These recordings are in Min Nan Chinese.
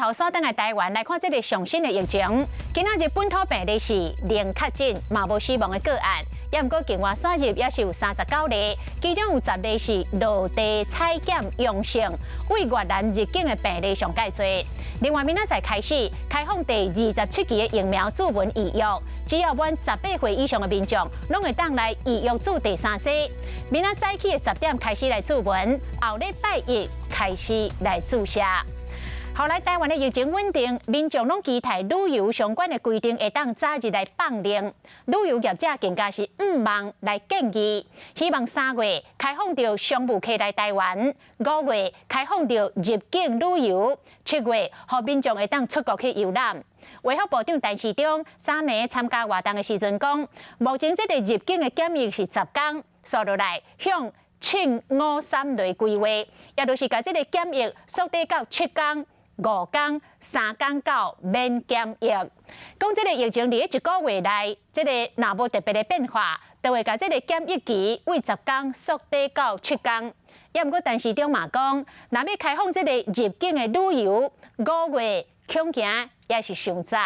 頭煞轉來台灣來看這个上新的疫情。今仔日本土病例是零確診，嘛無死亡的個案。也毋過境外輸入也是有39例，其中有10例是落地採檢陽性，對越南入境的病例上蓋濟。另外，明仔載開始開放第27期的疫苗注文預約，只要滿18歲以上的民眾，攏會當來預約注第三劑。明仔早起的10點開始來注文，後禮拜一開始來注射。後來台灣的疫情穩定，民眾攏期待旅遊相關的規定會當早日來放令。旅遊業者更加是向望來建議，希望3月開放著商務客來台灣，5月開放著入境旅遊，7月予民眾會當出國去遊覽。衛福部長陳時中昨暝參加活動的時陣講，目前這个入境的檢疫是10工，紲落來向七五三來規劃，也就是共這个檢疫縮短到7工、5工、3工到免檢疫。講這个疫情佇咧一個月內，這个若無特別的變化，就會共這个檢疫期對10工縮短到7工。也毋過陳時中嘛講，若欲開放這个入境的旅遊，5月恐驚也是傷早。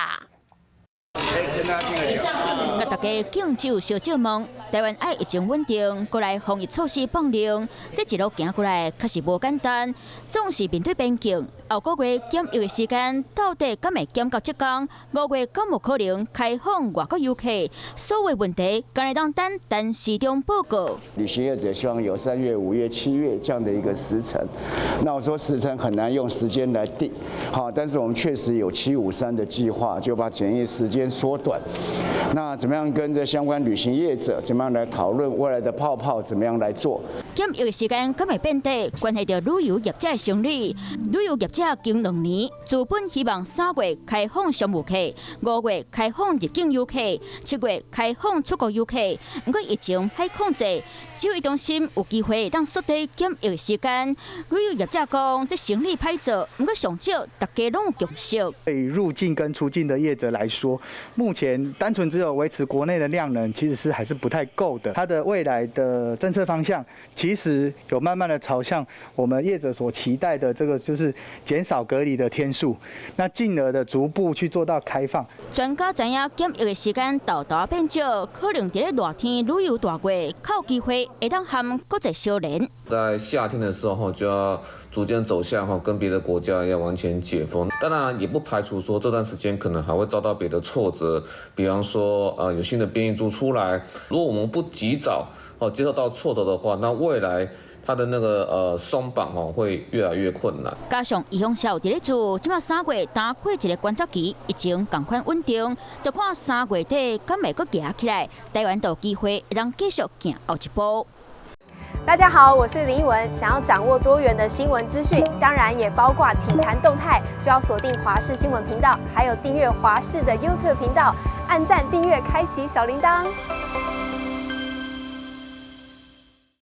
共大家敬酒相借問，台灣愛疫情穩定，閣來防疫措施放寬，這一路行過來確實無簡單。總是面對邊境，後個月檢疫的時間到底敢會減到7工？5月敢有可能開放外國遊客？所有問題，敢會當等陳時中報告。旅行業者希望有3月、5月、7月這樣的一個時程。那我說時程很難用時間來定，好，但是我們確實有七五三的計劃，就把檢疫時間縮短。那怎麼樣跟這相關旅行業者，怎麼樣來討論未來的泡泡，怎麼樣來做？檢疫的時間敢會變短，關係著旅遊業者的生理。旅遊業者經兩年，資本希望3月開放商務客，5月開放入境遊客，7月開放出國遊客。毋過疫情歹控制，指揮中心有機會當縮短檢疫時間。旅遊業者講，這生理歹做，毋過上少大家攏有共識。對入境跟出境的業者來說，目前單純只有維持國內的量能，其實是還是不太夠的。它的未來的政策方向，其實有慢慢的朝向我們業者所期待的這個，就是減少隔離的天數，那進而的逐步去做到開放。專家知影檢疫的時間沓沓變少，可能佇咧熱天旅遊大月，較有機會會當和國際相連。在夏天的時候，就要逐漸走向哈，跟別的國家要完全解封。當然，也不排除說這段時間可能還會遭到別的挫折，比方說，有新的變異株出來。如果我們不及早哦接受到挫折的話，那未來它的那個鬆綁哦會越來越困難。加上預防線佇咧做，這馬3月剛過一个觀察期，疫情仝款穩定，就看3月底敢會閣行起來，台灣就有機會會當繼續行後一步。大家好，我是林奕文。想要掌握多元的新聞資訊，當然也包括體壇動態，就要鎖定華視新聞頻道，還有訂閱華視的 YouTube 頻道，按讚、訂閱、開啟小鈴鐺。